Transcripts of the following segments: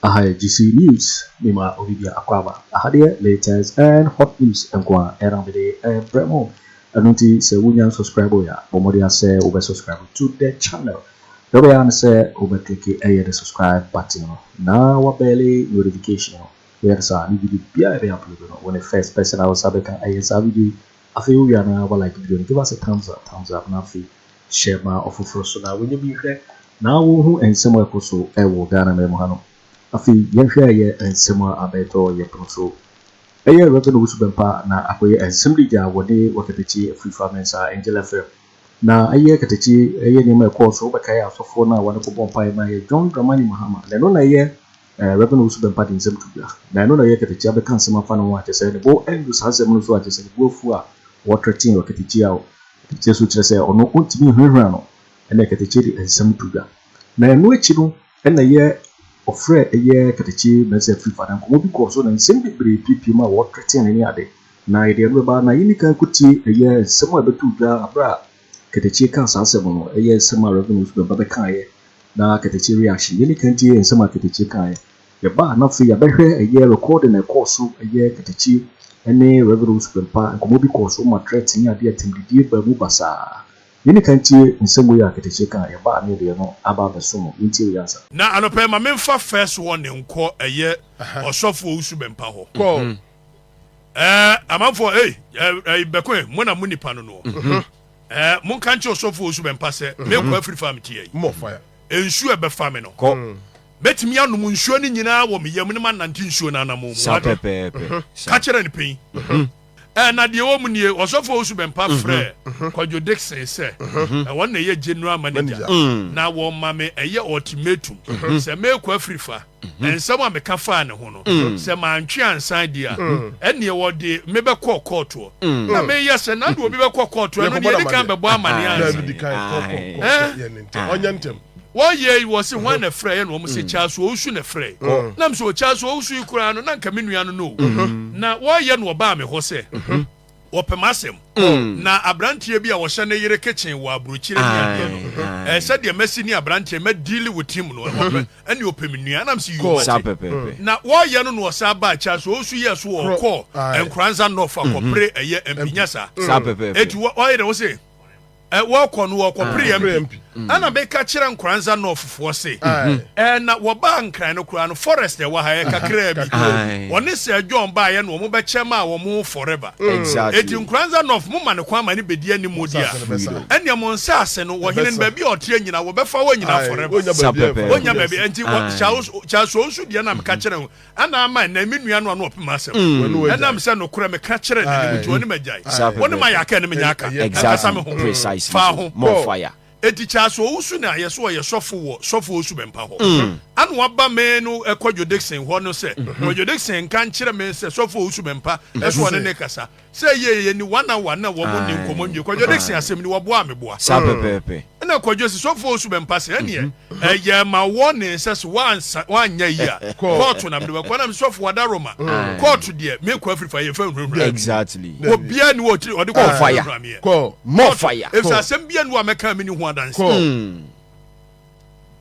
Aha yɛ GC News, mema obi bia akwaaba. Aha deɛ latest and hot news nko a ɛna mede ɛbrɛ mo. Ɛno nti sɛ wonya subscribe yɛ a, bɔ mmɔden sɛ wobɛ subscribe to the channel. Deɛ wobɛyɛ ne sɛ wobɛ click ɛyɛ the subscribe button no na wa bell notification no. Woyɛ no saa ne video biara ɛbɛyɛ upload no, wo ne first person a wo bɛka ɛyɛ saa video yi. Afei wowie a na wa like video no, give us a thumbs up, thumbs up, na afei share ma ɔfoforɔ so na wɔnyɛ bi hwɛ na wɔhu nsɛm a ɛkɔ so ɛwɔ Ghana man mu ha no. Afei yɛnhwɛ ɛyɛ nsɛm a abɛɛtɔ yɛ pono so. Ɛyɛ Reverend Owusu Bɛmpa na akɔyɛ nsɛm de gya wɔde Wɔkɛtɛkyi Afrifa Mensah Angel FM na ɛyɛ Kɛtɛkyi ɛyɛ nneɛma ɛkɔɔ so. Wobɛkae asɔfoɔ no a wɔne kɔbɔ mpaeɛ ma ɛyɛ John Dramani Mahama, na ɛno na ɛyɛ Reverend Owusu Bɛmpa de nsɛm to dwa, na ɛno na ɛyɛ Kɛtɛkyi abɛka nsɛm afa ne ho akyɛ sɛ ne bo ɛndu saa nsɛm no so, akyɛ sɛ ne bo afu a wɔtrɛten wɔ Kɛtɛkyi a Kɛtɛkyi so kyerɛ sɛ ɔno ɔntumi nhwehwɛ no. Ɛna Kɛtɛkyi de nsɛm to dwa, na ɛno akyi no ɛna ɛyɛ ɔfrɛ ɛyɛ Kɛtɛkyi Mɛsɛ Afrifa na nkɔmmɔ bi kɔɔ so na nsɛm bebree piepie mu a wɔtrɛten ne ne ade, na yɛde ɛno bɛba na yɛni kan kɔtie ɛyɛ nsɛm a ɛbɛto dwa aberɛ a Kɛtɛkyi ka saa asɛm no, ɛyɛ nsɛm a Reverend Owusu Bɛmpa bɛkaeɛ na Kɛtɛkyi reaction. Yɛni kan tie nsɛm a Kɛtɛkyi kaeɛ. Yɛba na afei yɛabɛhwɛ ɛyɛ recording a ɛkɔɔ so, ɛyɛ Kɛtɛkyi ɛne Reverend Owusu Bɛmpa nkɔmmɔ bi kɔɔ so ma threat ne adeɛ atɛmdidie baa mu basaa. Yɛni kan tie nsɛm wei a Kɛtɛkyi ka. Yɛba ne deɛ no aba abɛso no, yɛntie wei ansa. Na anɔpɛ ma memfa first one nkɔ ɛyɛ ɔsɔfo Owusu Bɛmpa hɔ. Kɔ. Amanfoɔ ei, ɛɛ bɛko mo na mo nipa no no, monka nkyerɛ ɔsɔfo Owusu Bɛmpa sɛ mekɔ afiri fa meteɛ yi. More fire. Nsuo ɛbɛfa me no, Kɔ. Mɛtumi anom nsuo no nyinaa wɔ me yam ne manante nsuo no anamo mu. Saa Wade. pɛpɛɛpɛ. Ka kyerɛ ne pɛn na deɛ ɛwɔ mu nie: ɔsɔfo Owusu Bɛmpa frɛ Kwadwo Dixon sɛ ɛwɔ na ɛyɛ general manager Manager. na wɔma me ɛyɛ ultimatum sɛ meekɔ afiri fa nsɛm a meka faa ne ho no, sɛ mantwe ansan di a, ɛneɛ wɔde mebɛkɔ kɔɔtoɔ na meyɛ sɛ na de obi bɛkɔ kɔɔtoɔ ɛno deɛ yɛde kan bɛbɔ amanneɛ ansa. Dabi, di kan kɔ kɔ kɔ. Eh? Yɛ ne ntɛm, ɔnyɛ ntɛm. Wɔyɛ yi wɔ se hwan na frɛ yɛ na wɔn sɛ Charles Owusu na frɛ nam sɛ Charles Owusu yi koraa no na nka me nua no no na wɔyɛ no. Ɔbaa me hɔ sɛ wɔpɛ m'asɛm na aberanteɛ bi a wɔhyɛ ne yere kitchen wɔ aburokyire ne adeɛ no, sɛdeɛ mɛsi ne aberanteɛ mɛ deal with him no, wɔpɛ ɛne ɔpɛ me nua nam sɛ Saa yi pɛpɛɛpɛ. na wɔyɛ no na ɔsan baa Charles Owusu yɛ so wɔkɔ Nkoranza North akɔpere ɛyɛ mpinya saa. Saa pɛpɛɛpɛ. Eti wɔyɛ dɛ wɔsɛ wɔkɔ no wɔkɔpere Pere MP MP. Ɛna meka kyerɛ Nkoranza Northfoɔ se Aye. na wɔbaa Nkran no koraa no, forest ɛwɔ ha yɛ kakraa bi. Wɔne sɛ John baayɛ no, wɔn bɛkyɛ ma a wɔn forever. Eti Nkoranza North mo ma ne kwan ma ne bɛdi anim di a, Asase no bɛsa. ɛnea mo nsa ase no wɔhene no Ɛbɛsa. baabi a ɔteɛ nyina wɔbɛfa wɔ nyina Aye. forever. Wonya Sa baabi a pɛpɛɛpɛ. ɛmfa. Wonya baabi nti Charles Owusu deɛ na meka kyerɛ ho ɛna ama ɛnɛ me nua no a na ɔpem asɛm Wɔne wɔagyae. ɛnam sɛ nokorɛ meka kyerɛ n'anim nti ɔne magyae. Saa Wɔne pɛpɛɛpɛ. ma yɛ aka ne menya aka ɛnkasa me ho Precisely. fa ho. More fire. Eti Charles Owusu na yɛ so ɔyɛ sɔfo wɔ sɔfo Owusu Bɛmpa hɔ ana waba me no Kwadwo Dixon hɔ no sɛ Kwadwo Dixon nka nkyerɛ me sɛ sɔfo Owusu Bɛmpa ɛso ɔne ne kasa sɛ yɛ yɛ ni one hour na wɔn ni nkɔmɔ nwie. Kwadwo Dixon asɛm ni wɔboa me boa. Saa pɛpɛɛpɛ. Ɛna Kwadwo si sɔfo Owusu Bɛmpa sɛ ɛneɛ ɛyɛ ma wɔ ne nsɛ so wansa wanyɛ yi a, kɔɔto na mede bɛkɔ nam sɔfo wada Roma kɔɔto deɛ mekɔ afiri fa yɛmfa nhurahura obiara ni wɔ ɔde kɔ Fire. nhurahura meɛ. Kɔ. More fire. Efisɛ asɛm bia ni wɔ a mɛka mi ni ho adanse. Kɔ.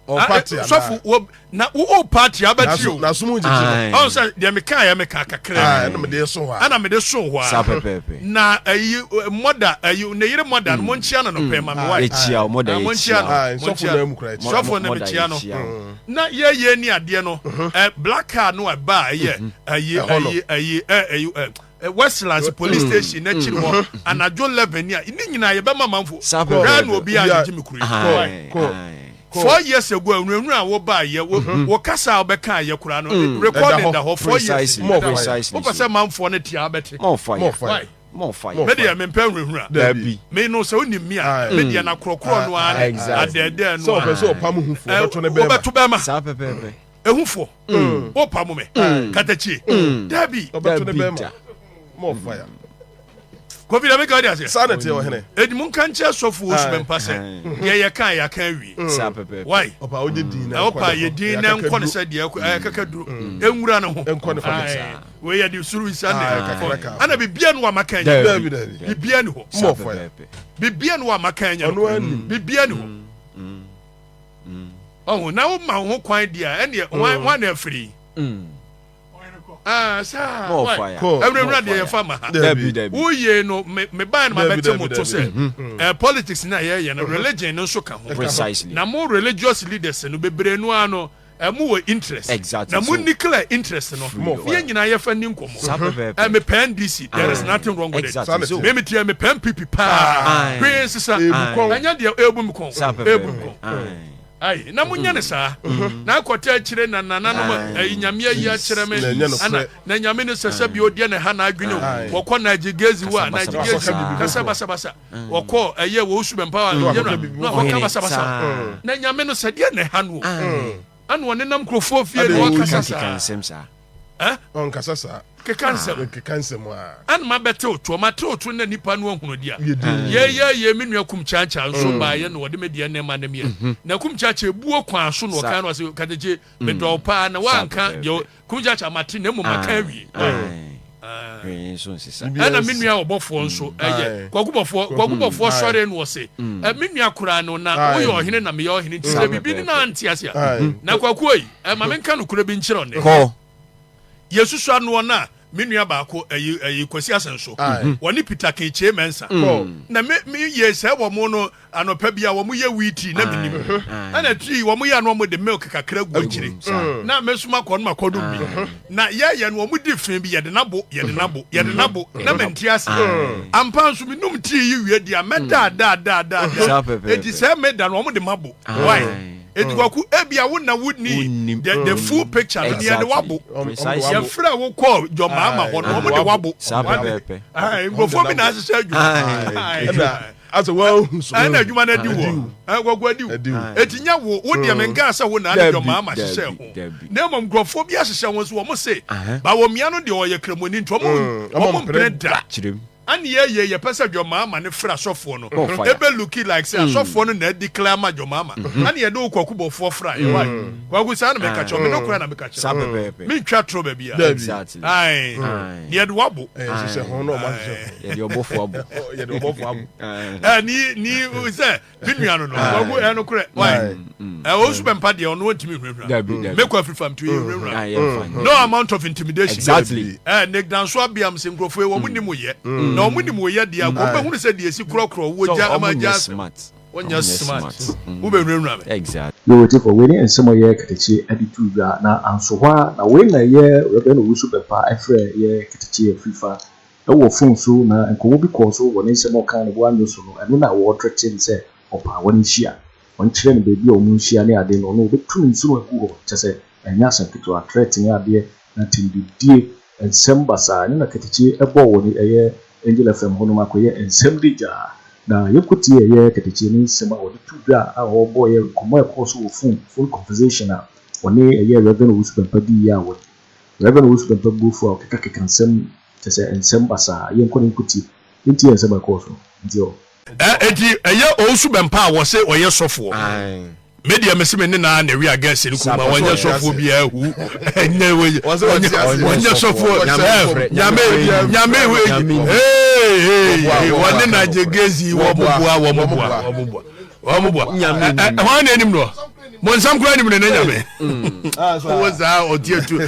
Ɔparty anaa? Sɔfo wɔ na wo party abɛti o. N'asom gyegye no. Ɔn sɛ deɛ meka yɛ meka kakra. Ɛna mede so hɔ a. Ɛna mede so hɔ Saa a pɛpɛɛpɛ. Na ɛyi mɔda ɛyi ne yere mɔda no, monkyia no no pɛ ma me wa. Yɛkyia wo mɔda. Ah, monkyia Yɛkyia no. wo. Aye, sɔfo Monkyia. na mu kura ɛkyia. Sɔfo na Mɔda mekyia no. yɛkyia wo. Na yɛyɛ ni adeɛ no, black car no ɛba a ɛyɛ ɛyi Ɛhɔ no. ɛyi ɛyi ɛ ɛyi ɛ ɛ Westlands police station n'akyiri hɔ anadwo 11 ni a ne nyinaa yɛbɛma manfo Saa rɛ pɛpɛɛpɛ. na obi a gyegye me kuro yi. Aye, Kɔ. aye. 4 years ago, awurawura a wɔbaa yɛ wɔ kasa a wɔbɛka yɛ koraa no, recording Ɛda hɔ. da hɔ 4 years. Precisely. More fire. Precisely. Wopɛ sɛ manfoɔ no tia bɛte. More fire. More fire. Why? More fire. More Me deɛ mempɛ nwurawura. Dabi. Me no sɛ wonim me a, Aye. me deɛ na korɔkorɔ no ara ne Exactly. adɛɛdɛɛ Sɛ no ɔpɛ a sɛ ɔpam hu fo, ɔbɛto ne bɛrima. wobɛto bɛrima. Saa pɛpɛɛpɛ. Ehufoɔ wopa mo me katakyie dabi. Ɔbɛto ne Dabi bɛrima. da. More fire. Kofi dɛ meka wode aseɛ. Saa na ɛteɛ, ɔhene. Ɛdi monka nkyerɛ sɔfo Osu Bɛmpa sɛ deɛ yɛka yɛaka awie. Saa pɛpɛɛpɛ. Why? Ɔpa wogye din na ɔpa yɛ din na nkɔ ne sɛ deɛ ɛyɛ kaka duro ɛnwura ne ho. Ɛnkɔ ne fa. Aye. Wei yɛ de soro nsa Aye, ne kakra ka. ana bibia no wa maka nya. Dabi, dabi. Bibia ni hɔ. Saa More fire. pɛpɛɛpɛ. Bibia no wa maka nya. Ɔno anim. Bibia ni hɔ. Ɔho na woma wo ho kwan deɛ a, ɛneɛ hwan hwan na afiri? Ah, saa. More Why? fire. Kɔ. Awurawura More deɛ fire. yɛfa ma ha. Dabi dabi. Woyie no, me me baa no ma Dabi, bɛte dabi, mo to dabi. sɛ eh, politics na yɛyɛ no, religion no nso ka ho. Precisely. Na mo religious leaders no bebree no ara no, eh, mo wɔ interest. Exactly. Na mo So- declare interest no. Free. Ne yɛn nyinaa yɛfa ni nkɔmmɔ. Saa pɛpɛɛpɛ. Eh, mepɛ NDC, there is Aye. nothing wrong with it. Exactly. So Me metie mepɛ NPP paa. Aye. Hwee nsesa. Ebu kɔn. Ɛnyɛ deɛ ebu me kɔn. saa Ebu me pɛpɛɛpɛ. kɔn. Aye. Ayi, na monyɛ ne saa na akɔtɛ akyire na nananom ayi nyame ayi akyerɛ me Na ɛnyɛ nokorɛ. ana na nyame no sɛ sɛ bi odiɛ ne ha na adwene o wɔkɔ na agyegezi wo a na Kasa agyegezi basabasa. kasa basabasa wɔkɔ ɛyɛ wɔ osu bɛmpa wa Mm. yɛ no na wɔka Ɔhene, basabasa saa. na nyame no sɛ deɛ na ɛha no o Aye. ana ɔnenam nkurɔfoɔ fie na Ade, wɔkasa Keka saa nsɛm saa. Eh? Ɔnkasa saa. Keka nsɛm. Keka nsɛm a. Ana mabɛte wo toɔ mate wo to na nipa no ahunu di a Yɛ din. yɛyɛ yɛ me nua kum kyaakyaa nso baayɛ na wɔde me deɛ nneɛma ne meɛ na kum kyaakyaa ebuo kwan so na ɔka no ɔsɛ katakye medɔ wo paa na woanka deɛ kum kyaakyaa mate na mmom maka awie. Hwee nso nsesa. Ɛna me nua ɔbɔfoɔ nso ɛyɛ kwaku bɔfoɔ kwaku bɔfoɔ sɔre no ɔse me nua koraa no na woyɛ ɔhene na meyɛ ɔhene nti sɛ biribi ne na ante ase a na kwaku oyi ɛma menka nokorɛ bi nkyerɛ ɔnɛ Kɔ. Yɛsusu anoɔ no a, me nua baako, ɛyi, ɛyi Kwasi Asenso, wɔne Peter Kekyee Mensah. Na me, me yɛ sɛ wɔn no, anɔpa bi a wɔn yɛ wii tea, na me nim. Ɛna tea wɔn yɛ ano wɔn de milk kakra gu akyire. Na me nso makɔ no makɔ nom bi. Na yɛyɛ no wɔn di fi bi, yɛde nabo, yɛde nabo, yɛde nabo, na me nte ase. Ampa nso me num tea yi wie di a, mɛ da da da da da. Eti sɛ me da no wɔn de mabo. Why? Eti kwaku ebia wo na wo ni the the full picture no deɛ de wabo. Yɛfrɛ wo kɔ John Mahama hɔ no wɔn de wabo. Nkurɔfoɔ bi na ahyehyɛ adwuma. Asɛ wɔahu so. Ɛna adwuma no adi wɔ. Kwaku adi wo. Eti nyɛ wo wo deɛ menkaa sɛ wo na ne John Mahama hyehyɛ ho. Na mmom nkurɔfoɔ bi ahyehyɛ ho nso wɔn se Bawumia no deɛ ɔyɛ kramoni nti wɔn wɔn mpene da. Ɛne yɛ yɛ yɛpɛ sɛ John Mahama no frɛ asɔfoɔ no ɛbɛ looki like sɛ asɔfoɔ no na declare ama John Mahama ɛne yɛde wo Kwaku bɔfoɔ fra yɛ why Kwaku saa na meka kyerɛ me nokorɛ na meka kyerɛ me ntwa torɔ baabi a ae ne yɛde wabo yɛde ɔbɔfoɔ abo yɛde ɔbɔfoɔ abo ɛɛ ni ni sɛ me nua no no wagu ɛyɛ nokorɛ why ɛ ɔnsu bɛ mpa deɛ ɔno ɔntumi nhurahura mekɔ afiri fam to yɛ nhurahura no amount of intimidation exactly ɛ ne danso abeam sɛ nkurɔfoɔ yi wɔn nim yɛ na wɔn nim yɛ deɛ wɔn bɛhunu sɛ deɛ esi korɔkorɔ wɔ gya ama gya asɛm wɔnyɛ smart wobɛhurahura me. Exactly. Yo ɔtiefo, wei ne nsɛm a ɔyɛ Katakyie de too dwa, na anso hɔ ara na wei na ɛyɛ Rev. Owusu Bɛmpa frɛɛ yɛ Katakyie Afrifa Wɔ fon so na nkɔmmɔ bi kɔɔ so wɔ ne nsɛm a ɔkaa no bo anyo so no, ɛno na wɔretrɛte no sɛ ɔpaa wɔn nhyia. Ɔnkyerɛ no baabi a wɔn nhyia ne ade no, ɔno ɔbɛtu ne nsono agu hɔ. Kyerɛ sɛ, ɛnyɛ asɛm ketewa. Trɛte ne adeɛ, na atɛmdidie, nsɛm basaa, ɛno na Katakyie bɔɔ wɔ ne ɛyɛ Angel FM hɔnom akɔyɛ nsɛm de gyaa. Na yɛnkɔtie ɛyɛ Katakyie ne nsɛm a ɔde too dwa a ɔbɔeɛ, nkɔmmɔ a ɛkɔɔ so wɔ fon, phone conversation a ɔne ɛyɛ Rev. Owusu Bɛmpa diiɛ a wɔ Rev. Owusu Bɛmpa bo fu a ɔkekakeka nsɛm Kyerɛ sɛ nsɛm basaa. Yɛnkɔ na yɛnkɔtie. Yɛntie nsɛm a ɛkɔɔ so no. Ntie ɔ. Ɛ enti ɛyɛ Owusu Bɛmpa a wɔse ɔyɛ sɔfoɔ. Me deɛ mese me ne naa na ɛwe agɛse no kuma wɔnyɛ sɔfoɔ biara hu ɛnyɛ wɔnyɛ sɔfoɔ nyame nyame hey wɔne na gyegezi wɔn boa wɔn boa wɔn boa wɔn boa ɛhɔn na anim no bonsam koraa nim ne ne nyame wɔ saa ɔte atuo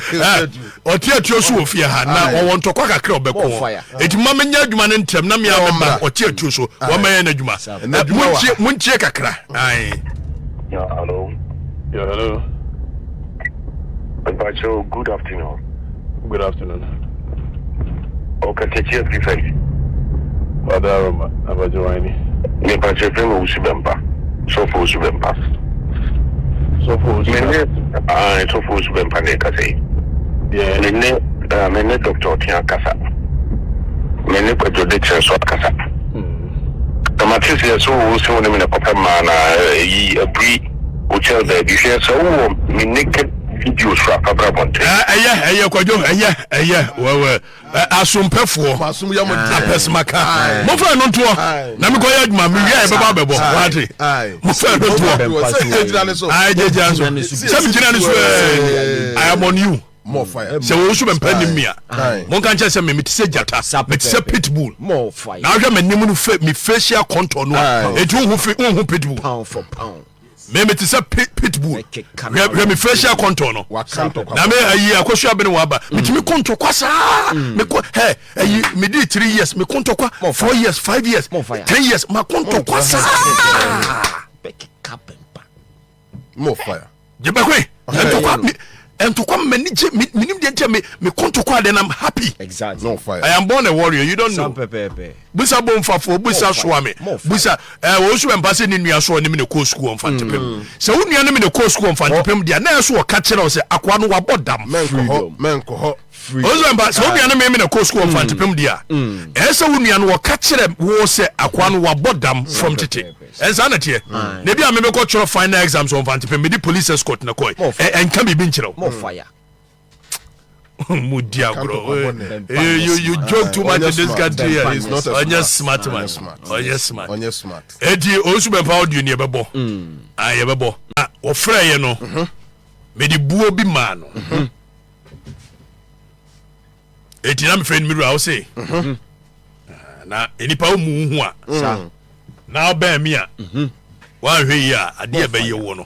ɔte atuo so wɔ fie ha na ɔwɔ ntɔkwa kakra ɔbɛko eti ma menyɛ adwuma no ntɛm na mea meba ɔte atuo so wɔma yɛ n'adwuma montie montie kakra ae. Yeah, hello. Yeah, hello. Mpacho, good afternoon. Good afternoon. Ɔkatakyie afiri fɛ. Wada Roma, Abajo Wani. Mepakyɛ fɛ wɔ Wusu Bɛmpa. Sɔfo Wusu Bɛmpa. Sɔfo Wusu Bɛmpa. Mene, Sɔfo Wusu Bɛmpa na ɛkasa yi. Yeah. Mene, uh, mene Dr. Ɔtea kasa. Mene Kwadwo Dickson so akasa. Na mate sɛ yɛsɛ wo sɛ wo ne me na kɔpɛ mmaa na ɛyi aburi hotel baabi hwɛ sɛ wowɔ me naked videos fra fa bra bɔnten. Ɛyɛ ɛyɛ Kwadwo ɛyɛ ɛyɛ wɛwɛ asompɛfoɔ apɛsɛmaka momfa ɛno ntoɔ na mekɔyɛ adwuma mewie a yɛbɛba abɛbɔ wate momfa ɛno ntoɔ gyegyina so sɛ megyina ne so I am on you sɛ wɔn nso bɛmpa nim me a monka nkyɛn sɛ me mete sɛ gyata mete sɛ pit bull na ahwɛ m'anim no me facial contour no a ɛti wohu pit bull. Me mete sɛ pit bull. Hwɛ me facial contour no. Na me ayi akosua bene waba. Metumi ko ntɔkwa saa. Me ko hɛ ayi me di 3 years me ko ntɔkwa 4 years 5 years 10 years ma ko ntɔkwa saa. More fire. Jebekwe ntɔkwa me ntɔkwa m'ani gye menim deɛ nti a me me ko ntɔkwa then I'm happy. Exactly. No fire. I am born a warrior you don't know. Busa Bomfafoɔ, busa Soame, busa ɛɛ wɔn nso bɛmpa sɛ ne nua so ɔne me na ɛkɔɔ sukuu wɔ Mfantepem. Mm. Sɛ wo nua ne me na ɛkɔɔ sukuu wɔ Mfantepem deɛ na ɛso ɔka kyerɛ wo sɛ akoa no wabɔ dam. Mɛnkɔ hɔ, mɛnkɔ hɔ. Wɔn nso bɛmpa sɛ wo nua ne me me na ɛkɔɔ sukuu wɔ Mfantepem deɛ a mm. ɛyɛ sɛ wo nua no wɔka kyerɛ wo sɛ akoa no wabɔ dam from tete. Ɛnsaa na teɛ. Na ebi a mebɛkɔ twerɛ final exams wɔ Mfantepem mede police escort na kɔe. Ɛnka biribi nkyerɛ wo. Mo di agorɔ. You joke too much in this country. Ɔnyɛ smart man. Ɔnyɛ smart. Ɔnyɛ smart. Eti owusu bɛmpa audio ni yɛbɛbɔ. Ah yɛbɛbɔ. Na wɔfrɛ yɛ no. Mede buo bi maa no. Eti na mefrɛ no me wura ɔse. Na nipa wo mu ho a. Na ɔbɛn mi a. Wanhwɛ yi a adeɛ ɛbɛyɛ wo no.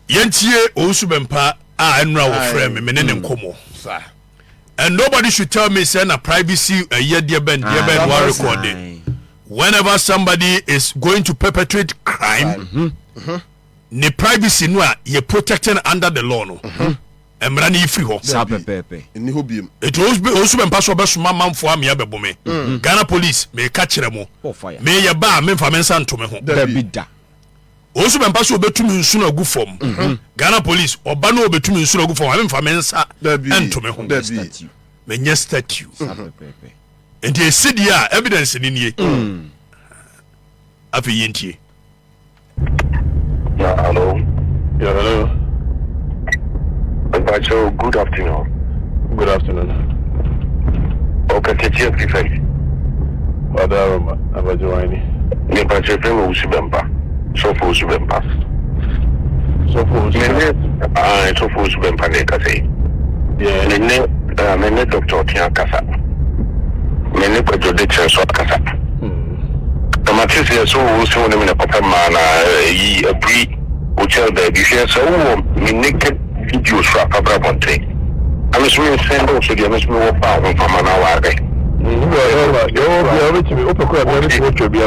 Yɛntie Owusu Bɛmpa a ɛnora wɔfrɛ me me ne ne mm. nkɔmmɔ. And nobody should tell me sɛ na privacy ɛyɛ deɛ bɛn deɛ bɛn wa record. Whenever somebody is going to perpetrate crime, mm -hmm. ne privacy no a yɛ protecting under the law no. Mm-hmm. Mmara no yi firi hɔ. Saa pɛpɛɛpɛ. Nni hɔ biem. Eti Owusu Bɛmpa so ɔbɛsoma manfoɔ amea bɛbo me. Mm. Ghana police meka kyerɛ mo. Meyɛ ba a memfa me nsa nto me ho. Dabi da. Owusu bɛmpa sɛ ɔbɛtu me nsono agu fam. Mhm. Ghana police, ɔba no ɔbɛtu me nsono agu fam a memfa me nsa nto me ho. Menyɛ statue. Mhm. Nti ɛsi deɛ a evidence ni nie. Mm. Afei yɛntie. Yeah, hello. Yeah, hello. Mpacho, good afternoon. Good afternoon. Ɔkatakyie Prefect. Wadaroma, Abadjewani. Mepakyɛ frɛ me Owusu Bɛmpa. Sɔfo Owusu Bɛmpa. Sɔfo Owusu Bɛmpa. Ae, Sɔfo Owusu Bɛmpa na ɛkasa yi. Yeah. Me ne, uh, me ne Dr. Ɔtea akasa. Me ne Kwadwo Dekyerɛ nso akasa. Na mate sɛ sɛ wo sɛ wo ne me na kɔpɛ mmaa na ɛyi aburi hotel baabi hwɛ sɛ wowɔ me naked Video so a fa bra abɔnten. Na me nso me nsɛn wo so deɛ me nso me wɔ fa ho fa ma na wahwɛ.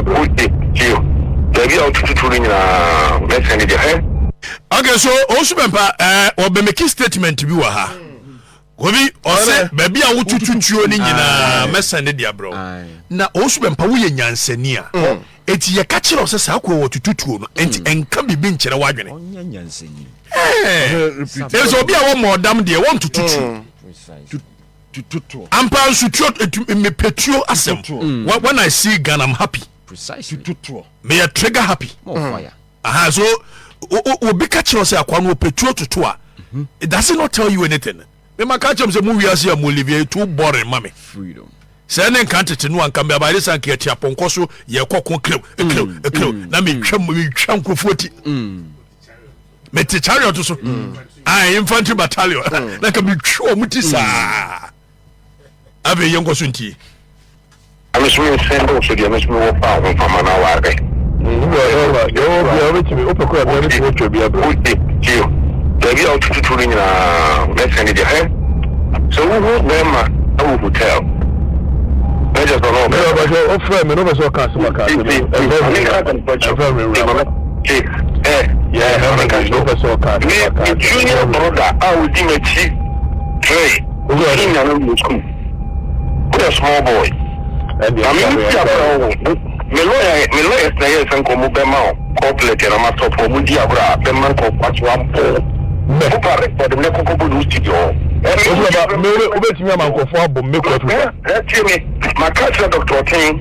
Wote tie baabi a wotututu no nyinaa mɛsɛn ne deɛ hɛ. Okay, so Owusu Bɛmpa ɛɛ ɔbɛmeki statement bi wɔ ha. Obi ɔsɛ baabi a wotutu tuo no nyinaa mɛsɛn ne de abrɛ wo. Na Owusu Bɛmpa woyɛ nyansani a eti yɛka kyerɛ wo sɛ saa kuro wɔtutu tuo no enti ɛnka biribi nkyerɛ w'adwene. Ɛsɛ obi a wɔmmɔ ɔdam deɛ wɔntutu tuo. Ampa nso tuo mepɛ tuo asɛm. When I see gun I'm happy. Meyɛ trigger happy. Aha so obi ka kyerɛ sɛ akwa no ɔpɛ tuo toto a mhm. it does not tell you anything. Mema ka kyerɛ m sɛ mo wiase a mo live yɛ too boring ma me. Sɛ ne nka tete no anka mbɛba de sanka yɛte apɔnkɔ so yɛkɔ ko krew krew mm, krew mm, na metwa mm. metwa nkurɔfoɔ ti. Mete chariot so. Ah, infantry battalion. Na nka metwa wɔn ti saa. Afei yɛnkɔ so ntie. Na me nso me nsɛn wo so deɛ me nso mewɔ fa ho fa ma na wahwɛ. Wote tie baabi a wotututu no nyinaa mɛsɛn ne deɛ hɛ sɛ wohu bɛrima wɔ hotel na kyerɛ sɛ ɔno ɔbɛrima. Ɔfrɛ me na ɔbɛ sɛ ɔka asɛm aka asɛm ɛfɛ mi wura me junior brother a odi m'akyi trɛ senior no wɔ school. Woyɛ small boy. Na me me ti agorɔ wo. Me lawyer me lawyers na yɛ sɛ nka ɔmo bɛma wo court letter na ma stop ɔmo di agorɔ a bɛma nka ɔkwato abɔ wo. Wo pa record me kɔkɔ bɔ no studio hɔ. Osu baba me wobɛtumi ama nkurɔfoɔ abɔ me kɔ Africa. Ɛ tie me maka kyerɛ Doctor Ɔten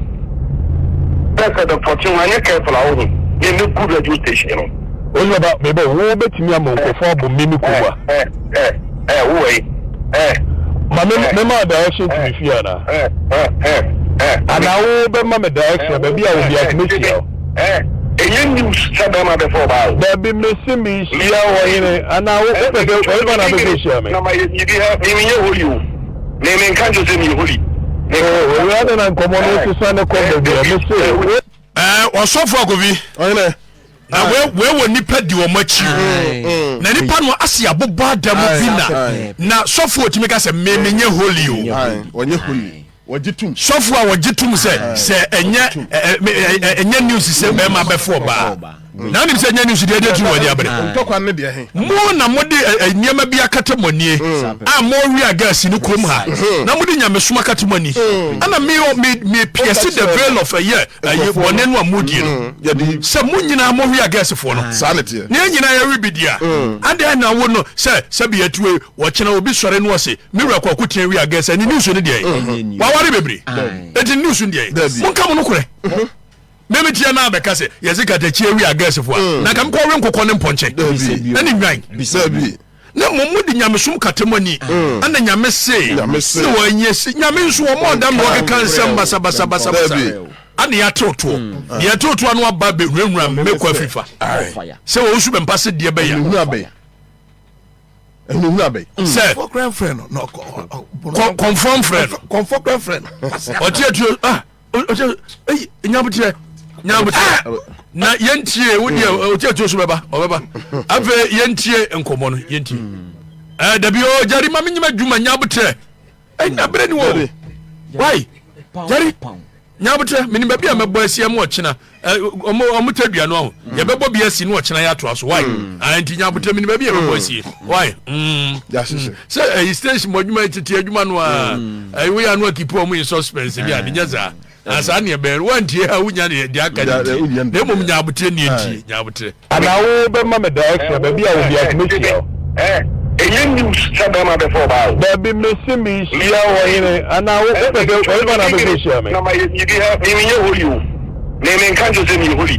sɛ sɛ Doctor Ɔten wanyɛ careful a wohu me me gu radio station no. Osu baba mebɔ wo wobɛtumi ama nkurɔfoɔ abɔ me me kurom a. Ɛ ɛ ɛ wo wɔ yi. Ma me me ma direction to me fie ana. Ana wo bɛ ma me direction baabi a obi a me hyia o. Ɛnyɛ news sɛ bɛrima bɛfɛ ɔbaa o. Dabi me se me hyia wɔ hene ana wo wo pɛ sɛ ɔyɛ ba na bɛ sɛ hyia me. Na ma yɛ biribi ha me me nyɛ holy o. Me me nka nkyerɛ sɛ me yɛ holy. Oh, owura de na nkɔmɔ no sesa ne kɔ baabi a me se. Ɛɛ ɔsɔfo akofi. Ɔhene. Na wei wei wɔ nipa di wɔn akyi o. Na nipa no ase abobɔ ada mu bi na na sɔfo otumi ka sɛ me me nyɛ holy o. Ɔnyɛ holy. Wɔgye tum. Sɔfo a wɔgye tum sɛ sɛ ɛnyɛ ɛnyɛ news sɛ bɛrima bɛfo ɔbaa. Na nim sɛ ɛnyɛ news deɛ ɛdeɛ tu wɔn ani abere. Ntɔkwa ne deɛ he. Mo na mo de nneɛma bi akata mo anie a mo wia gas ne kurom ha na mo de nyamesom akata mo ani. Ɛna me me me pierce the veil of ɛyɛ ɛyɛ bɔne no a mo die no. Sɛ mo nyinaa mo wia gas foɔ no. Saa ne teɛ. Ne yɛn nyinaa yɛwe bi di a. Adeɛ na wo no sɛ sɛbi atue wɔkyena obi sɔre no ɔse me wura kwaku tea wia gas ɛne news no deɛ waware bebree. Eti news no deɛ mo nka mo no korɛ. Me me tia na abɛka sɛ yɛse katakyi awi agɛsefo a mm. na nka mekɔ we nkokɔ ne mpɔnkyɛ ɛne nnwan na mmom mode nyamesom kata mu ani mm. ɛna nyame se ne wɔanyɛ se nyame nso wɔn ɔdam na wɔkeka nsɛm basabasabasabasa ana yɛatewotoɔ mm. deɛ ɛtewotoɔ ano aba bɛhurahura mɛkɔ afifa sɛ wɔn nso bɛmpa se deɛ bɛyɛ Ehunahuna bɛn. Sɛ. Kɔnfɔ kura nfrɛ no. Na kɔnfɔ nfrɛ no. Kɔnfɔ kura nfrɛ no. Ɔte atuo ah ɔte eyi nyabotrɛ nyabotrɛ na yɛntie wo deɛ ɔte atuo so bɛba ɔbɛba afei yɛntie nkɔmɔ no yɛntie ɛɛ dabi o jari ma mi nyima dwuma nyabotrɛ ɛna bere ni wɔ wai jari. Nyabotrɛ, menim baabi a mɛbɔ asi ɛmo ɔkyena. Ɔmo ɔmo tɛ dua no aho. Mm. Yɛbɛbɔ bi asi no ɔkyena yɛatoa so. Why? Mm. Ah, nti nyabotrɛ menim baabi a yɛbɛbɔ mm. asie. Why? Mm. Mm. Sɛ ɛyi station mu adwuma tete adwuma no a, ɛyi woyɛ ano akipu ɔmo in suspense bi a, ne nyɛ saa. Na saa neɛ bɛn wantie ha wonya ne deɛ aka ne ntie. Na mmom nyabotrɛ ne ntie nyabotrɛ. Anaa wo bɛ ma me direction baabi a obi a mɛ hyia wo. Ɛnyɛ news sɛ bɛrima bɛfa ɔbaa o. Dabi me se me hyia wɔ hene anaa wo pɛ sɛ ɔyɛ na bɛ hyia me. Na ma yɛ biribi ha me menyɛ holy o me me nka nkyerɛ sɛ meyɛ holy.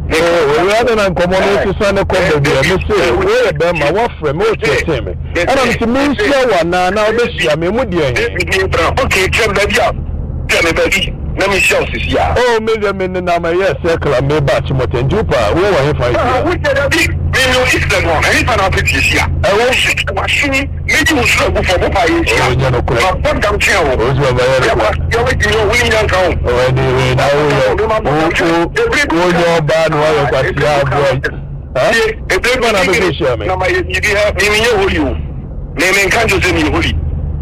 Oh owura adɛn na nkɔmɔ no sesa ne kɔ baabi a me se wo yɛ bɛrima woafrɛ me wo threaten me ɛna me se me nhyia wo anaa na wo bɛ hyia me emu deɛ he. Okay kyerɛ me baabi a kyerɛ me baabi. Na me hyia wo sisi a. Oh me deɛ me nenam ɛyɛ circle a meba Achimota nti wo paa wo wɔ hefa nhyia? Ah wo deɛ dabi me me wɔ East Legon ɛhefa na wopɛ tie hyia? Ɛwɔ. W'asene mɛyi wo soro agu fam wo paa yɛ nhyia. Oh nyɛ nokorɛ. Ma bɔ dam kyɛn wo. Oh si baba yɛ nokorɛ. Yɛ w'adwuma yɛ wonim nyansa o. Oh ɛne wei na wo yɛ wo wo wo nyɛ ɔbaa na wayɛ kwasia aboa yi. Ha? Ebire Ɛhefa na wopɛ sɛ hyia me? Na ma yɛ biribi ha me menyɛ holy o. Me me nka nkyerɛ sɛ meyɛ holy.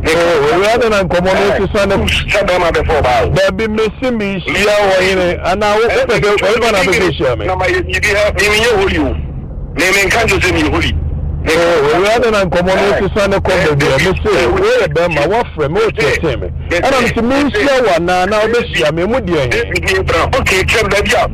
Oh, owura adɛn na nkɔmmɔ no sesa ne. Sɛ bɛrima bɛfa ɔbaa o. Dabi mese mehyia wɔ hene anaa wo wopɛ sɛ ɔhefa na wopɛ sɛ hyia me. Na ma yɛ biribi ha me menyɛ holy o. Me me nka nkyerɛ sɛ meyɛ holy. Oh, owura adɛn na nkɔmmɔ no sesa ne kɔ baabi a mese woyɛ bɛrima woafrɛ me wokyerɛkyerɛ me ɛna mese menhyia wo anaa na wobɛhyia me emu deɛ he. Okay, kyerɛ me baabi a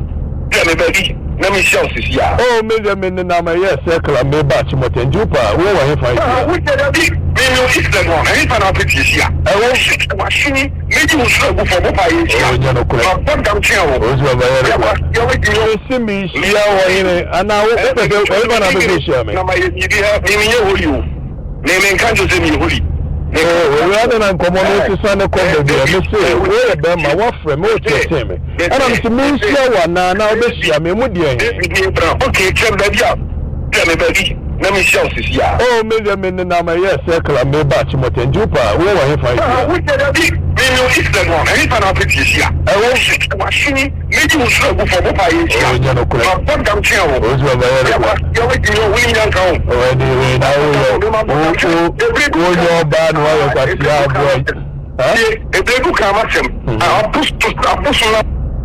kyerɛ me baabi. Na me hyia wo sisi a. Oh me deɛ me nenam ɛyɛ circle a meba Achimota nti wo paa wo wɔ hefa Ah nhyia? wo deɛ dabi me me wɔ East Legon ɛhefa na wopɛ tie hyia? Ɛwɔ. W'asene mɛyi wo soro agu fam wo paa yɛ nhyia Oh nyɛ nokorɛ. Mabɔ dam kyɛn wo. Oh si baba yɛ nokorɛ. Yɛ w'adwuma yɛ. Me se me hyia wɔ hene anaa wo wopɛ sɛ ɛhefa na wopɛ sɛ hyia me? Na mayɛ biribi ha me menyɛ holy o. Me me nka nkyerɛ sɛ meyɛ holy. Oh, owura adɛn na nkɔmmɔ no sesa ne kɔ baabi a mese woyɛ bɛrima woafrɛ me wokyerɛkyerɛ me ɛna mese menhyia wo anaa na wobɛhyia me emu deɛ he. Okay, kyerɛ me baabi a kyerɛ me baabi na menhyia wo sisi a. Oh, me deɛ me nenam ɛyɛ circle a meba Achimota nti wo paa wo wɔ hefa Ah, nhyia? wo deɛ dabi me me wɔ East Legon ɛhefa na wopɛ tie hyia? Ɛwɔ. W'asene Mɛyi wo soro agu fam, wo paa yɛ nhyia. Oh, nyɛ nokorɛ. Mabɔ dam kyɛn wo. Oh, si baba yɛ nokorɛ. Yɛ w'adwuma yɛ wonim nyansa o. Oh, ɛne wei na wo yɛ wo wo wo nyɛ ɔbaa na wayɛ kwasia aboa yi. Ha? Ebire du kan m'asɛm. Abosom na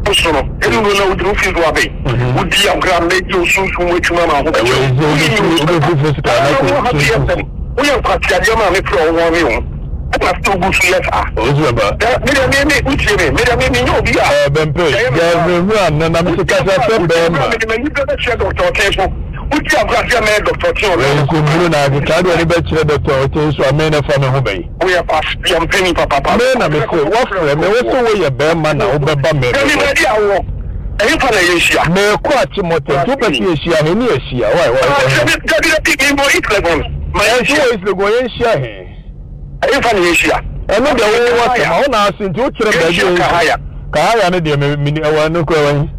abosom no ɛnu no na wodi wo fi so abɛn. Wodi agorɔ a mɛgye wo sunsum mu atwuma ma ho bɛkyɛ wo. Ɛwɔ yi sɛ wobɛfiri physical na kɔ sunsum. Woyɛ nkwaseadeɛ ma me frɛ wo wɔn ne wo. Ɛna sɛ ogu so yɛ saa. Ɔsi baba. Dɛ me deɛ me me wotie me me deɛ me me nyɛ obi a. Ɛɛ bɛmpe gya nhwehwɛ a nana me se kasa sɛ bɛɛma. Mede m'ani bɛ bɛkyerɛ Dr. Ɔten so. Wodi agorɔ ase a mɛyɛ Dr. Ɔten ɔno. Wei nso mburu na akeka de w'ani bɛkyerɛ Dr. Ɔten so a me na fa me ho bɛyi. Woyɛ kwasea mpanin papapa. Me na me se wafrɛ me wo se woyɛ bɛɛma na wobɛba me me hɔ. Tell me baabi a wowɔ. Ɛhefa na yɛnhyia? Merekɔ Achimota nti wopɛ sɛ yɛhyia he ne yɛhyia why why Ah, kyerɛ me dabi dabi mewɔ East Legon. Ma Ɛnso yɛnhyia. wɔ East Legon yɛnhyia he? Ɛhefa na yɛnhyia? Ɛno deɛ wowɔ asɛm a wo na ase nti wokyerɛ baabi a Yɛnhyia yɛnhyia. Kahaya. Kahaya no deɛ me me ɛwɔ ɛno kora ɛwɔ he?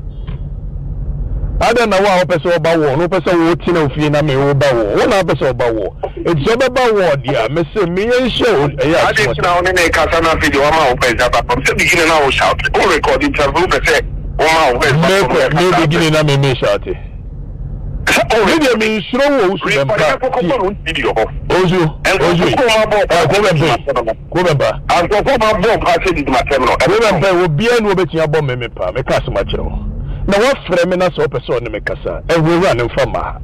Adɛn na wo a wopɛ sɛ ɔba wɔ no wopɛ sɛ wotena ofie na me woba wɔ wo na wopɛ sɛ ɔba wɔ enti sɛ ɔbɛba wɔ deɛ a mese me yɛnhyia wɔ ɛyɛ Adɛn nti Achimota. na wo ne me rekasa na afei deɛ woama wo voice aba fam sɛ beginning na wo shout wo record nti afei wopɛ sɛ. Woma wo voice ba fam Mekɔ na me kasa abrɛ. beginning na me me shout. Me deɛ me nsuro wo owusu Rekɔde bɛmpa bɛkɔ tie. kɔbɔ no video hɔ. Owusu owusu Nkurɔfo yi kɔn abɔ ɛ paa ko sɛ bɛmpa didi yi m'asɛm no. ko bɛmpa. Nkurɔfoɔ ma bɔ paa sɛ didi m'asɛm no. Ko Ɛbɛka bɛmpa wo. yi obiara ni obetumi abɔ me me paa meka asɛm akyerɛ wo na wafrɛ me na sɛ wopɛ sɛ ɔne me kasa a ɛnhurahura ne mfa mma ha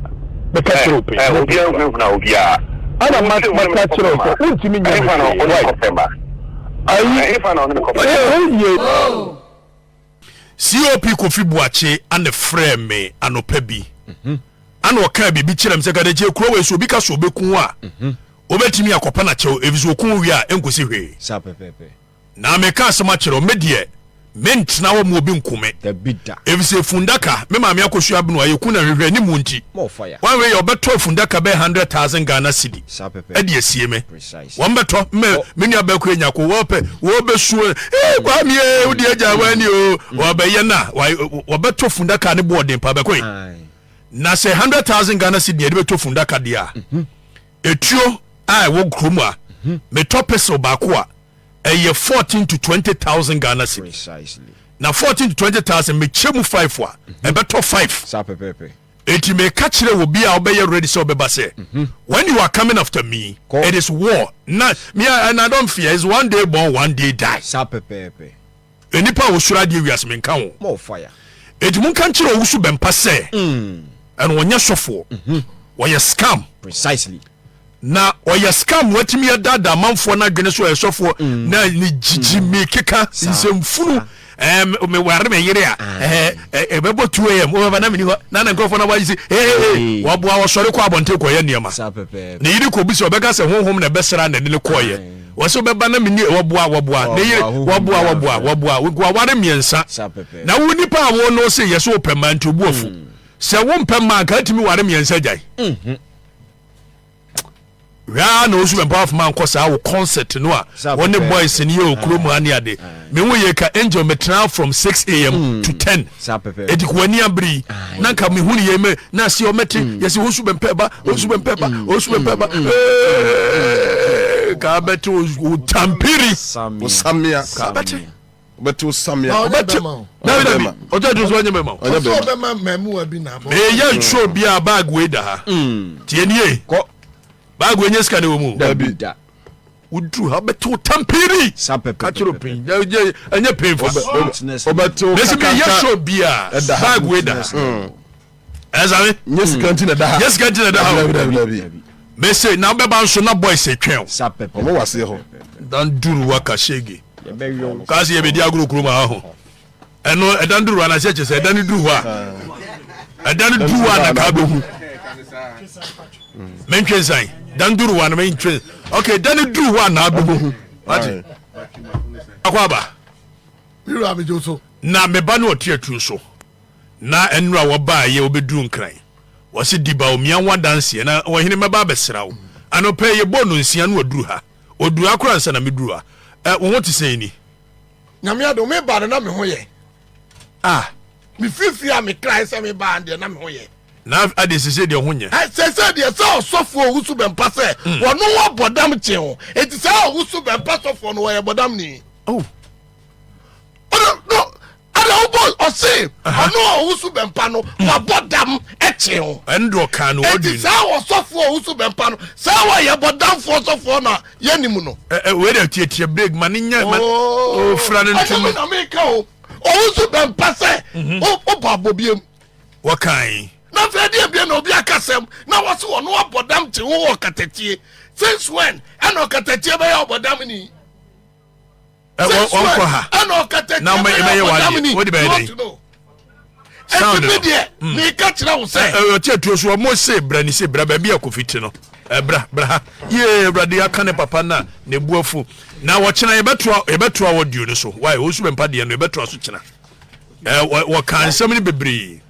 meka Ɛ kyerɛ wo pɛn ɛ mo obiara pɛn fa nhunahuna obiara. ana Wo ma se wo ne me maka kɔpɛ kyerɛ wo ma. sɛ wontumi nyɛ me Ɛhefa na hwee wo ne me why kɔpɛ ma? ayi Ɛhefa na wo ne me kɔpɛ ɛ ma? woyɛ COP Kofi Boakye ana frɛɛ me anɔpa bi ana ɔkaa biribi kyerɛ me sɛ Kadakyie kuro wei so obi ka sɛ ɔbɛku wo a wobɛtumi akɔpa no akyɛw ɛfiri sɛ ɔku wo wie a ɛnkɔsi hwee. Saa pɛpɛɛpɛ. Na meka asɛm akyerɛ wo, me deɛ, mentena hɔ ma obi nku me. Dabi da. Efisɛ fundaka, me maame Akosua Abenoa, yɛku no ahwehwɛ anim nti, More fire. one way ɔbɛtɔ fundaka bɛyɛ 100,000 Ghana cedi Saa pɛpɛɛpɛ. de asie me. Precise. Wɔn bɛtɔ, me, Kɔ. me nua bɛko anya ko, wɔpɛ, wɔbɛsu, ee, Kwame ee, wode agya wani o, wɔbɛyɛ no a, wɔbɛtɔ fundaka ne boɔden pa bɛko yi. Aye. Na sɛ 100,000 Ghana cedi na yɛde bɛtɔ fundaka deɛ a, etuo a ɛwɔ kurom a, metɔ pistol baako a, ɛyɛ 14 to 20,000 Ghana cedi. Precisely. Na 14 to 20,000 mekyɛ mu 5 a, ɛbɛtɔ 5. Saa pɛpɛɛpɛ. Enti meka kyerɛ obi a ɔbɛyɛ ready sɛ ɔbɛba sɛ, when you are coming after me, Kɔ. it is war. Na me and I don't fear. It's one day born, one day die. Saa pɛpɛɛpɛ. Nnipa a wɔsuro adeɛ wiase menka ho. More fire. Enti monka nkyerɛ owusu bɛmpa sɛ, ɛno ɔnyɛ sɔfoɔ, ɔyɛ scam. Precisely. Na ɔyɛ scam na watumi adaadaa amanfoɔ no adwene so ɔyɛ sɔfoɔ na ne gyigyi me keka nsɛmfunu ɛɛ meware me yere a ɛɛ ɛbɛbɔ 2 am wobɛba na meni hɔ na ne nkurɔfoɔ no wɔagye si ee wɔboa wɔsɔre kɔ abɔnten kɔyɛ nneɛma ne yere kɔ bi sɛ ɔbɛka sɛ honhom na ɛbɛsra na ɛde ne kɔɔyɛ wɔ sɛ wobɛba na meni wɔboa wɔboa ne yere wɔboa wɔboa wɔboa wɔaware mmiɛnsa na wo nipa a wo no se yɛ sɛ wopɛ mmaa nti obu afu sɛ wompɛ mmaa nka atumi ware mmiɛnsa gyae. Hwɛ na osu bɛmpa afoma nkɔ saa wo concert no a wɔne boys no yɛ okuro mu ane ade. Me wo yɛ ka angel metena from 6 am to 10. Eti ko wani abere yi na nka me hu ne yɛ me na ase ɔmɛte yɛsi osu bɛmpa ba osu bɛmpa ba osu bɛmpa ba. Ka bɛte wo tampiri. Osamia. Ka bɛte. Wobɛte osamia. Wobɛte. Dabi dabi. Ɔtɔ aduro so ɔnyɛ bɛma. Ɔnyɛ bɛma. Ɔbɛma mmamuwa bi na abɔ. Meyɛ nsuo bi a bag wei da ha. Tie nie. Kɔ. Bag wei nyɛ sika na ɛwɔ mu. Dabi da. Woduru ha wobɛte wo tampiri. Sa pɛpɛpɛ. Ka kyerɛ pin. Ɛnyɛ pain fa. Wobɛte wo Mesi meyɛ kakanka. show bi a Ɛda ha. bag wei da ha. Ɛsane. Nyɛ sika nti na ɛda ha. Nyɛ sika nti na ɛda ha o. Dabi dabi dabi. Mese na wobɛba nso na boys twɛn o. Sa pɛpɛpɛ. Ɔmo wɔ aseɛ hɔ. Dan duru waka shege. Yɛbɛyɔ. Kaa sɛ yɛbɛdi agorɔ kurom ha ho. Ɛno ɛdan duru hɔ anaasɛ kyɛ sɛ ɛdan no duru hɔ a ɛdan no duru hɔ a na kaa bɛhu. Mentwe nsan. Dan duru hɔ a na mentwe. Okay, dan no duru hɔ a na abɛhu. Wate? Akɔ aba. Mewura megye wo so. Na me ba no ɔte atuo so. Na nnora wɔbaeɛ wɔbɛduru Nkran. Wɔse di ba omia ho adanseɛ na ɔhene mɛba abɛsra wo. Anɔpa yi yɛbɔɔ nonsia na waduru ha. Ɔduru ha koraa ansa na meduru ha. Ɛ, wo ho te sɛn ni? Nyame adom, meba no na me ho yɛ. Ah. Mefirifiri a mekrae sɛ mebaa no deɛ na me ho yɛ. Na adeɛ sese deɛ ho nyɛ. Ɛ, sese deɛ sɛ ɔsɔfoɔ owusu bɛmpa sɛ wɔno wɔ bɔdam kye ho. Enti saa owusu bɛmpa sɔfoɔ no wɔyɛ bɔdam ni. Oh. Ɔno, no, Ɛna wobɔ ɔse ɔno a ɔwoso bɛmpa no wabɔ dam ɛkye ho. Ɛno deɛ ɔkaa no Eti ɔdi no. saa ɔsɔfoɔ a ɔwoso bɛmpa no saa wɔyɛ bɔdamfoɔ sɔfoɔ na yɛnim no. Ɛ ɛ wei deɛ tietie break ma ne nya ma Oh, ofura ne ɛnyɛ ntoma. me na meka o. Ɔwoso bɛmpa sɛ wobɔ abɔbiem. Wɔkan. Na afei ɛdeɛ bia na obi aka sɛm na wɔse ɔno abɔ dam kye wo wɔ ɔkatakyie. Since when ɛna ɔkatakyie bɛyɛ ɔbɔdam ni? wɔnkɔ ha na ɛbɛyɛ wadeɛ wode bɛyɛ dɛn sound no deɛ mm. meka kyerɛ wo sɛ ɔte atuo so ɔmo se bra ne se bra baabi a kofi te no bra bra ha yee awurade aka ne papa no a ne bu afu na wɔkyena yɛbɛtoa yɛbɛtoa wɔ duo no so wae ɔsu bɛmpa deɛ no yɛbɛtoa so kyena wɔka nsɛm no bebree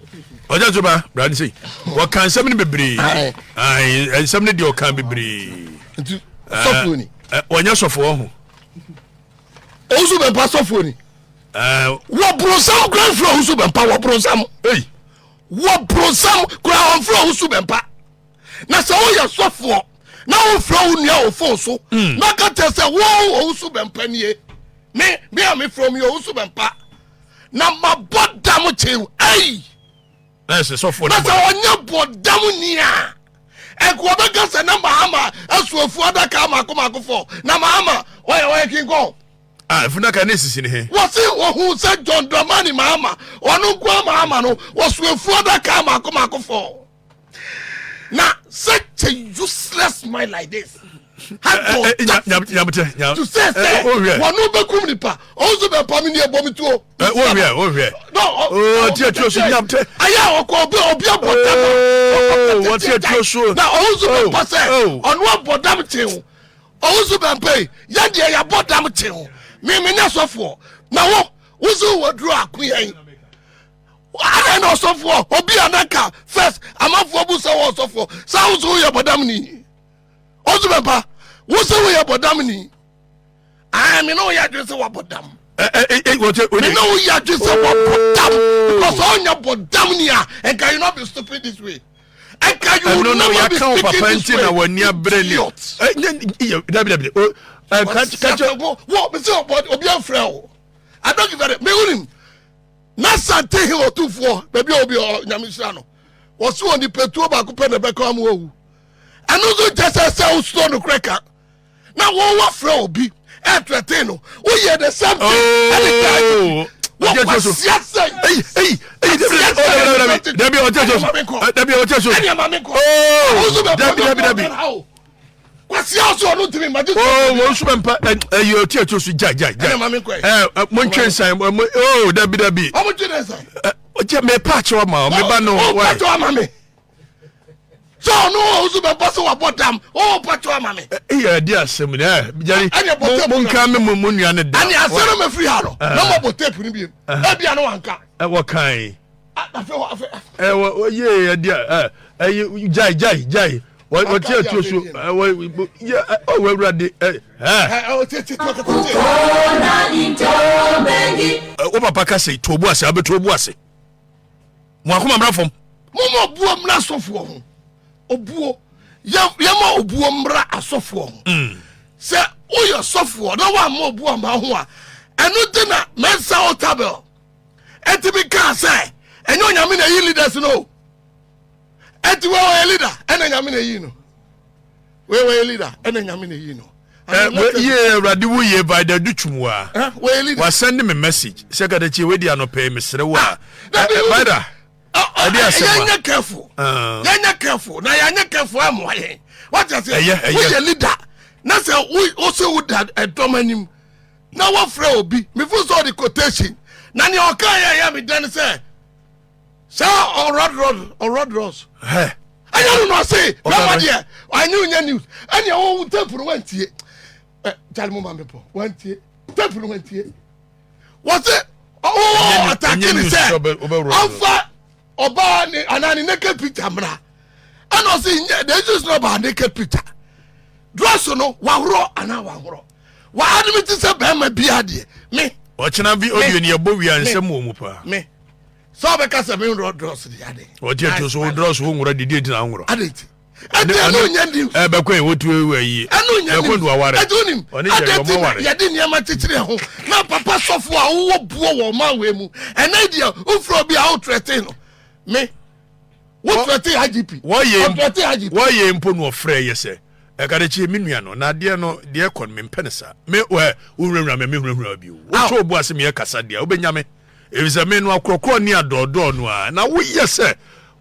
ɔgya so ba bra ne sei wɔka nsɛm no bebree nsɛm no deɛ ɔka bebree wɔnyɛ sɔfoɔ ho Owusu Bɛmpa sɔfoɔ ni. Wɔ bronsam kura nfiri Owusu Bɛmpa wɔ bronsam. Wɔ bronsam kura ɔnfiri Owusu Bɛmpa. Na sɛ woyɛ sɔfoɔ na wofrɛ wo nua wɔ fon so hmm. na ka kyerɛ sɛ wo Owusu Bɛmpa nie. Me me a mefrɛ mi Owusu Bɛmpa. Na mabɔ dam kyew ei. Na ɛsɛ sɔfoɔ na sɛ ɔnyɛ bɔ dam ni a ɛnka ɔbɛka sɛ na Mahama asu afu adaka mako mako fɔ na Mahama ɔyɛ ɔyɛ King Kong. Ah, efunu ne sisi ne he. Wɔsi ohun sɛ John Dramani Mahama ɔno nko Mahama no wɔso afu adaka mako mako fɔ. Na such a useless mind like this had the to say sɛ wɔn bɛ kum nipa ɔn so bɛ pa mi ni ɛbɔ mi tuo. Wɔhwɛ wɔhwɛ. Ɔti atuo so nyamtɛ. Ayɛ ɔkɔ obi obi abɔ dam. Wɔti atuo so. Na ɔn so bɛ pa sɛ ɔno abɔ dam kyew ɔn so bɛ pa yi yɛ deɛ yɛ abɔ dam kyew mi mi nyɛ sɔfoɔ na wo wosi wɔ duro ako yɛn. Adɛn na ɔsɔfoɔ obi a nanka first amanfoɔ bu sɛ wɔ ɔsɔfoɔ saa wo so woyɛ bɔdam ni ɔso bɛmpa wo sɛ woyɛ bɔdam ni ah me ne woyɛ adwene sɛ wabɔ dam me ne woyɛ adwene sɛ wabɔ dam because ɔnyɛ bɔdam ni a nka you not be stupid this way nka you will never be speaking this way idiot dabi dabi kakyɛ wɔ me sɛ obi afrɛ o I don't give a me wonim Na Sante Hill Otumfoɔ, baabi a obi ɔ Nyame nhyira no, wɔse wɔ nipa tuo baako pɛ na ɛbɛka ama wawu. Ɛno nso nkyɛ sɛ sɛ wosuro nokorɛ ka na wɔn wafrɛ obi ɛtrɛten no woyɛ the same thing ɛne kaa yi. Wɔkwasia sɛ dabi ɔkyɛ so dabi ɔkyɛ so dabi dabi dabi Kwasia ɔsɛ ɔno ntumi ma gye. Oo wɔn nso bɛ mpa ɛyɛ ɔti ɛti osu gya gya gya. Ɛna maame nkɔ yɛ. Ɛ mo ntwe nsan mo oo dabi dabi. Ɔmo twe ne nsan. Ɛ ɔkyɛ mɛ pa akyɛw ama ɔ mɛ ba no. Ɔ pa kyɛw ama mi. Sɛ ɔno ɔwɔ so bɛ bɔ sɛ wabɔ dam ɔwɔ pa kyɛw ama mi. Ɛyɛ ɛdi asɛm ni ɛ jari mo nka mi mo nua ne da. Ɛni asɛm no mɛ firi ha no na mo bɔ tape ni bi ebi ano wanka. Ɛwɔ kan yi. Ɛwɔ yee ɛdi ɛ ɛyi gyae gyae gyae wɔte atuo so ɛwɔ yɛ ɔwɔ awurade ɛ ɛ. Wo papa ka sɛ to obu ase abɛto obu ase mo akoma mmra fam. Moma obuo mmra asɔfoɔ ho obuo yɛma obuo mmra asɔfoɔ ho mm. sɛ woyɛ sɔfoɔ na woamma obuo amma ho a ɛno nti na mɛnsa otabel ɛtumi kaa sɛ ɛnyɛ onyame na ɛyi leaders no ɛti wei ɔyɛ leader ɛna nyame na ɛyi no wei wɔyɛ leader ɛna nyame na ɛyi no yie awurade wo yie by the du twum wa wasɛnde me message sɛ kadakyi wei di anɔpɛ mesrɛ wo a bada ɛde asɛm a yɛnyɛ careful yɛnyɛ careful na yɛnyɛ careful ɛmoa yɛn wate aseɛ woyɛ leader na sɛ wo sɛ wo da ɛdɔm anim na wɔfrɛ obi mefo sɛ ɔde quotation na nea ɔka yɛ yɛ me dɛn sɛ sɛ ɔrɔdrɔs ɔrɔdrɔs ɛnyɛ no na ɔse bɛma deɛ ɛnyɛ onyɛ news ɛnea wɔwo tape no wantie kyale mo ma mepɔ wantie tape no wantie wɔse ɔwɔ atake ne sɛ ɔmfa ɔbaa ne anaa ne naked picture mmra ɛna ɔse nyɛ the issue is not about naked picture dress no wahorɔ anaa wahorɔ wa admit sɛ bɛrima bi adeɛ me ɔkyena bi audio ni ɛbɔ wia nsɛm wɔ mu paa me sɛ ɔbɛka sɛ me nworɔ dress de ade ɔte atuo so wo dress wo nworɔ didi ntina nworɔ ade nti ɛnti ɛno nyɛ news ɛ bɛkɔ yi wotu ewu ayi ɛno nyɛ news bɛkɔ ndu aware ɛnti wonim ɔne gyɛri ɔmo aware yɛde nneɛma kyekyere ho na papa sɔfo a wowɔ buo wɔ ɔman wei mu ɛnɛ deɛ wofrɛ obi a wotrɛte no me wotrɛte IGP wɔyɛ wɔyɛ mpo no ɔfrɛ yɛ sɛ ɛka de kye me nua no na adeɛ no deɛ kɔ no mempɛ no saa me wɛ wohurahura me mehurahura bio woto obu ase meyɛ kasa deɛ wobɛnya me efisɛ me no akorɔkorɔ ne adɔɔdɔɔ no a na woyɛ sɛ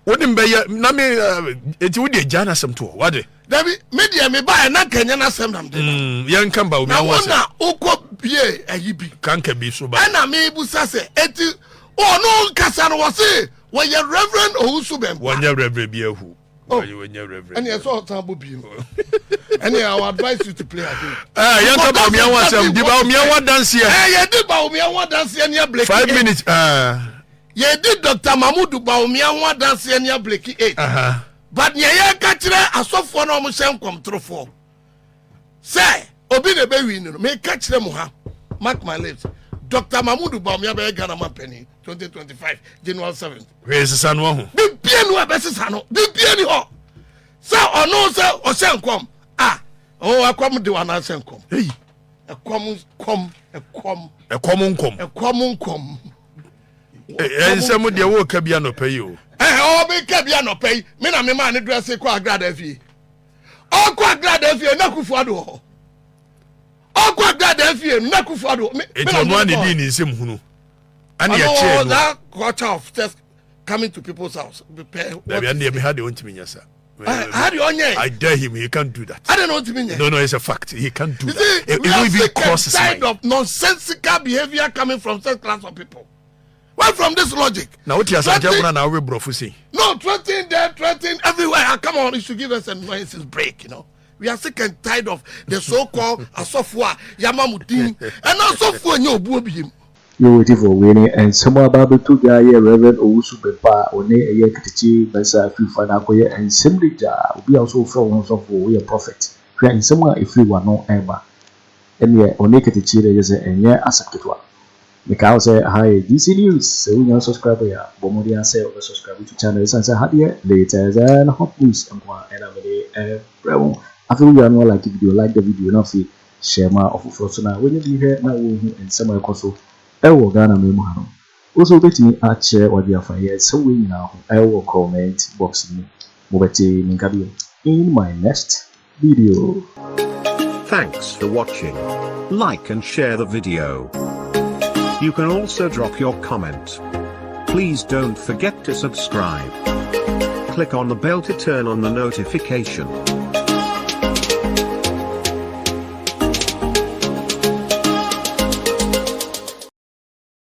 Wo ne me bɛyɛ na me eti wo deɛ gyaa n'asɛm to hɔ wade. Dabi me deɛ me ba yɛ na nka nyɛ n'asɛm na mede mm, yɛn nka ba omi awɔ sɛ. Na wo na wokɔ bie ayi bi. Kanka bi so ba. Ɛna me busa sɛ eti ɔno nkasa no wɔse wɔyɛ Reverend Owusu Bɛmpa. Wɔnyɛ Reverend bi ahu. Oh, wɔnyɛ Reverend. Ɛne ɛsɛ ɔsan bɔ bi no. Ɛne I will advise you to play again. Ɛɛ yɛn ka ba omi awɔ asɛm di ba omi awɔ adanseɛ. Ɛɛ yɛ di ba omi awɔ adanseɛ ni ableki. 5 minutes. Ɛɛ. Yɛredi Doctor Mahmood Bawumia ho adanseɛ ne abreki 8. But nea yɛreka kyerɛ asɔfoɔ na wɔhyɛ nkɔmtorofoɔ sɛ obi na ɛbɛwi no no, meka kyerɛ mo ha, mark my lips, Doctor Mahmood Bawumia bɛyɛ Ghana mampanin 2025 January 7th. Hwee sesa no ahu. Bibie no a ɛbɛsesa no, bibie ni hɔ. Sɛ ɔno sɛ ɔhyɛ nkɔm, ah, ɔwɔ ɛkɔm de wa anaasɛ nkɔm. Hey. Ɛkɔm nkɔm, ɛkɔm. Ɛkɔm nkɔm. Ɛkɔm nkɔm. Nsɛm deɛ wɔreka bi anɔpa yi o. Ɛhɛ ɔbɛka bi anɔpa yi, me na memaa ne dresse kɔ Agrada fie. Ɔkɔ Agrada fie na Akufo Addo wɔ hɔ. Ɔkɔ Agrada fie na Akufo Addo. Eti ɔno a ne di ne nsɛm hunu. Ɛne ɛkyɛɛ no. That culture of just coming to people's house. Dabi ɛne deɛ me ha deɛ ɔntumi nyɛ sa. Ha deɛ ɔnyɛ. I dare him, he can't do that. Ade na ɔntumi nyɛ. No, it's a fact. He can't do You that. see, It we are won't even sick and cross his tired mind. of nonsensical behavior coming from such class of people. Why from this logic? Na wote asante abona na awe borɔfo sei. No, threatening there, threatening everywhere. Ah, come on, you should give us a nonsense break. We are sick and tired of the so-called asɔfo a yamamudin. And asɔfo nye obu obiem. Yo atifoɔ, wei ne nsɛm a aba abɛto dwa yɛ Rev Owusu Bempah a ɔne ɛyɛ Ketekye Mensah Afrifa na akɔyɛ nsɛm de gya. Obi a wo nso wofrɛ wo ho sɔfo, woyɛ prophet, hwɛ nsɛm a ɛfiri w'ano ɛreba. Ɛneɛ ɔne Ketekye deɛ kyerɛ sɛ ɛnyɛ asɛm ketewa. Mekaa wo sɛ ha yɛ GC News, sɛ wonya subscribe a bɔ mmɔden ara sɛ wobɛ subscribe to channel ɛsiane sɛ ha deɛ latest and hot news nko a ɛna mede ɛbrɛ wo. Afei wowie a na like video, like the video na afei hyɛ ma ɔfoforɔ so na wɔnya bi hwɛ na wɔhu nsɛm a ɛkɔ so ɛwɔ Ghana man mu ha no. Wo nso wobɛtumi akyerɛ w'adwene afa yɛ nsɛm wei nyinaa ho ɛwɔ comment box mu. Mobɛte me nka bio in my next video. Thanks for watching. Like and share the video. You can also drop your comment. Please don't forget to subscribe. Click on the bell to turn on the notification.